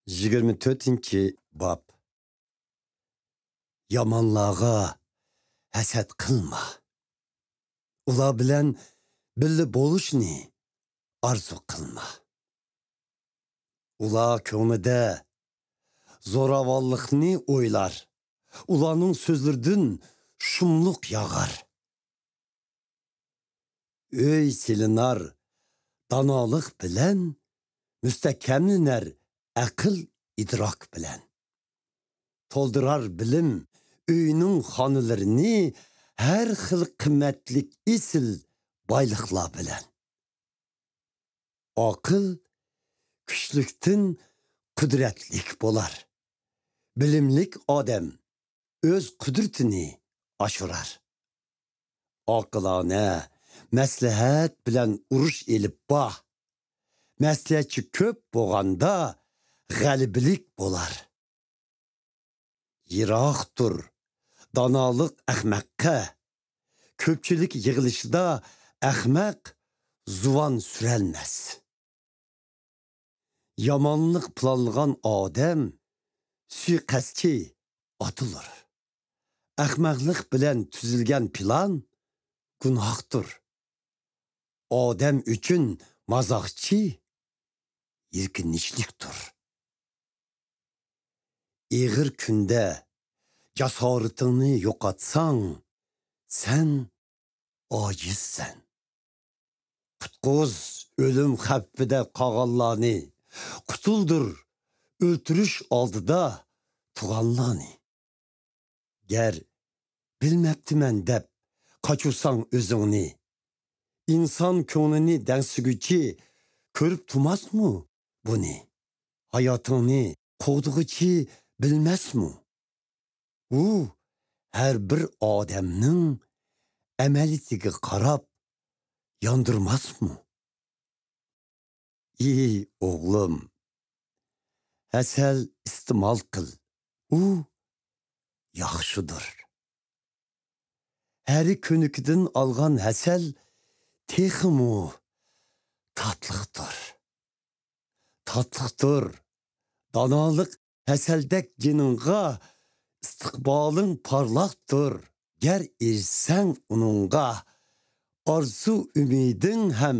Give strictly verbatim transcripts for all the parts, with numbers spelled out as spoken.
يىگىرمە تۆتىنچى باب. يامانلارغا ھەسەت قىلما. ئۇلار بىلەن بىللە بولۇشنى ئارزۇ قىلما. ئۇلار كۆڭلىدە زوراۋانلىقنى ئويلار. ئۇلارنىڭ سۆزلىرىدىن شۇملۇق ياغار. ئۆي سېلىنار دانالىق بىلەن، مۇستەھكەملىنەر ئەقىل ئىدراك بىلەن. تولدۇرار بىلىم ئۆينىڭ خانىلىرىنى ھەر خىل قىممەتلىك ئېسىل بايلىقلار بىلەن. ئاقىل كۈچلۈكتىن قۇدرەتلىك بولار. بىلىملىك ئادەم ئۆز قۇدرىتىنى ئاشۇرار. ئاقىلانە مەسلىھەت بىلەن ئۇرۇش ئېلىپ بار. مەسلىھەتچى كۆپ بولغاندا غەلىبىلىك بولار. يىراق تۇر دانالىق ئەخمەققە. كۆپچىلىك يىغىلىشىدا ئەخمەق زۇۋان سۈرەلمەس. يامانلىق پىلانلىغان ئادەم سۇيىقەستچى ئاتىلۇر. ئەخمەقلىق بىلەن تۈزۈلگەن پىلان گۇناھتۇر. ئادەم ئۈچۈن مازاقچى يېركىنىشلىكتۇر. ئېغىر كۈندە جاسارىتىڭنى يوقاتساڭ، سەن ئاجىزسەن. قۇتقۇز ئۆلۈم خەۋپىدە قالغانلارنى، قۇتۇلدۇر ئۆلتۈرۈش ئالدىدا تۇغانلارنى. گەر بىلمەپتىمەن دەپ قاچۇرساڭ ئۆزۈڭنى، ئىنسان كۆڭلىنى دەڭسىگۈچى كۆرۈپ تۇرماسمۇ بۇنى؟ ھاياتىڭنى قوغدىغۇچى بىلمەسمۇ؟ ئۇ ھەر بىر ئادەمنىڭ ئەمەلىيىتىگە قاراپ ياندۇرماسمۇ؟ ئى ئوغلۇم، ھەسەل ئىستېمال قىل، ئۇ ياخشىدۇر. ھەرە كۆنىكىدىن ئالغان ھەسەل تېخىمۇ تاتلىقتۇر. تاتلىقتۇر دانالىق ھەسەلدەك جېنىڭغا، ئىستىقبالىڭ پارلاقتۇر. گەر ئېرىشسەڭ ئۇنىڭغا، ئارزۇ-ئۈمىدىڭ ھەم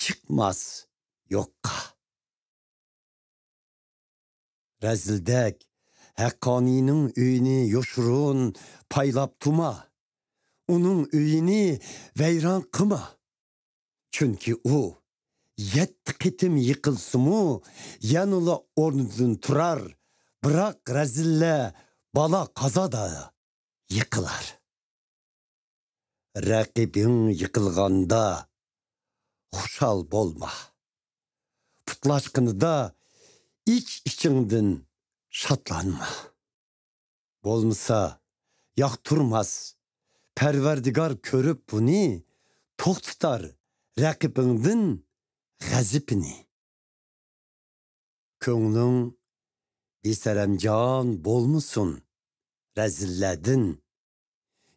چىقماس يوققا. رەزىلدەك ھەققانىينىڭ ئۆيىنى يوشۇرۇن پايلاپ تۇرما. ئۇنىڭ ئۆيىنى ۋەيران قىلما. چۈنكى ئۇ يەتتە قېتىم يىقىلسىمۇ، يەنىلا ئورنىدىن تۇرار. بىراق رەزىللەر بالا-قازادا يىقىلار. رەقىبىڭ يىقىلغاندا خۇشال بولما. پۇتلاشقىنىدا ئىچ-ئىچىڭدىن شادلانما. بولمىسا ياقتۇرماس. پەرۋەردىگار كۆرۈپ بۇنى، توختىتار رەقىبىڭدىن غەزىپىنى. كۆڭلۈڭ بىسەرەمجان بولمىسۇن رەزىللەردىن.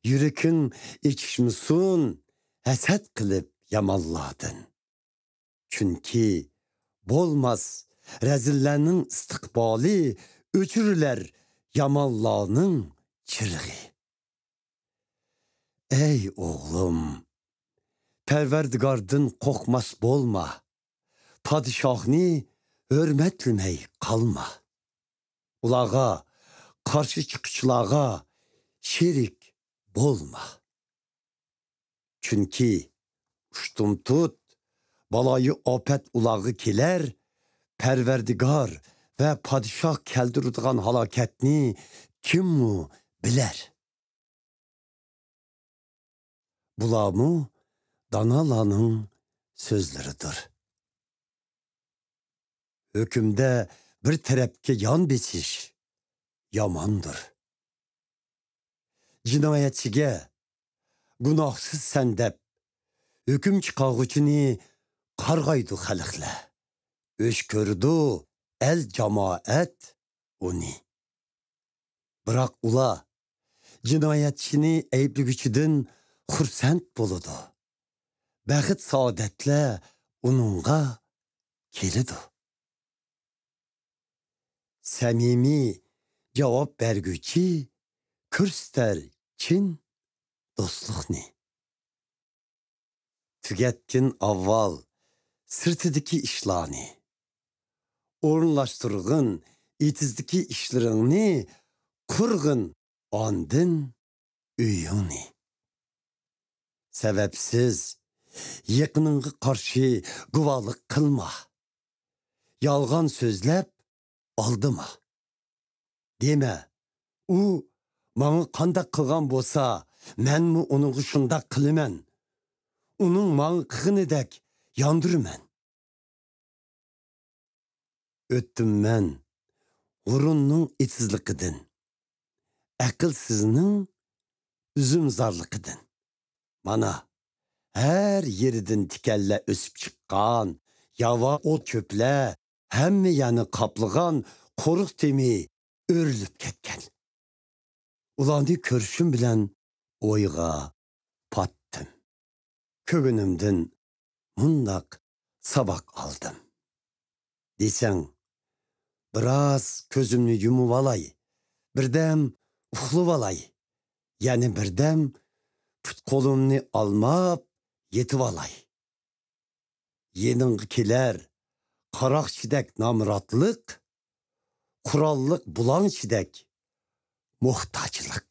يۈرىكىڭ ئېچىشمىسۇن ھەسەت قىلىپ يامانلاردىن. چۈنكى بولماس رەزىللەرنىڭ ئىستىقبالى، ئۆچۈرۈلەر يامانلارنىڭ چىرىغى. ئەي ئوغلۇم، پەرۋەردىگاردىن قورقماس بولما، پادىشاھنى ھۆرمەتلىمەي قالما. ئۇلارغا قارشى چىققۇچىلارغا شېرىك بولما. چۈنكى ئۇشتۇمتۇت بالايىئاپەت ئۇلارغا كېلەر، پەرۋەردىگار ۋە پادىشاھ كەلتۈرىدىغان ھالاكەتنى كىممۇ بىلەر؟ بۇلارمۇ دانالارنىڭ سۆزلىرىدۇر. ھۆكۈمدە بىر تەرەپكە يان بېسىش ياماندۇر. جىنايەتچىگە «گۇناھسىز سەن» دەپ، ھۆكۈم چىقارغۇچىنى قارغايدۇ خەلقلەر. ئۆچ كۆرىدۇ ئەل-جامائەت ئۇنى. بىراق ئۇلار جىنايەتچىنى ئەيىبلىگۈچىدىن خۇرسەن بولىدۇ. بەخت-سائادەتلەر ئۇنىڭغا كېلىدۇ. سەمىمىي جاۋاب بەرگۈچى كۆرسىتەر چىن دوستلۇقنى. تۈگەتكىن ئاۋۋال سىرتىدىكى ئىشلارنى، ئورۇنلاشتۇرغىن ئېتىزدىكى ئىشلىرىڭنى، قۇرغىن ئاندىن ئۆيۈڭنى. سەۋەبسىز يېقىنىڭغا قارشى گۇۋاھلىق قىلما. يالغان سۆزلەپ ئالدىما. دېمە، ئۇ ماڭا قانداق قىلغان بولسا، مەنمۇ ئۇنىڭغا شۇنداق قىلىمەن. ئۇنىڭ ماڭا قىلغىنىدەك ياندۇرىمەن. ئۆتتۈم مەن ھۇرۇننىڭ ئېتىزلىقىدىن، ئەقىلسىزنىڭ ئۈزۈمزارلىقىدىن. مانا، ھەر يېرىدىن تىكەنلەر ئۆسۈپ چىققان، ياۋا ئوت-چۆپلەر ھەممە يەرنى قاپلىغان قورۇق تېمى ئۆرۈلۈپ كەتكەن. ئۇلارنى كۆرۈشۈم بىلەن ئويغا پاتتىم. كۆگىنىمدىن مۇنداق ساۋاق ئالدىم. دېسەڭ، بىراز كۆزۈمنى يۇمۇۋالاي، بىردەم ئۇخلىۋالاي، يەنە بىردەم پۇت-قولۇمنى ئالماپ يېتىۋالاي. يېنىڭغا كېلەر قاراقچىدەك نامراتلىق، قوراللىق بۇلاڭچىدەك موھتاجلىق.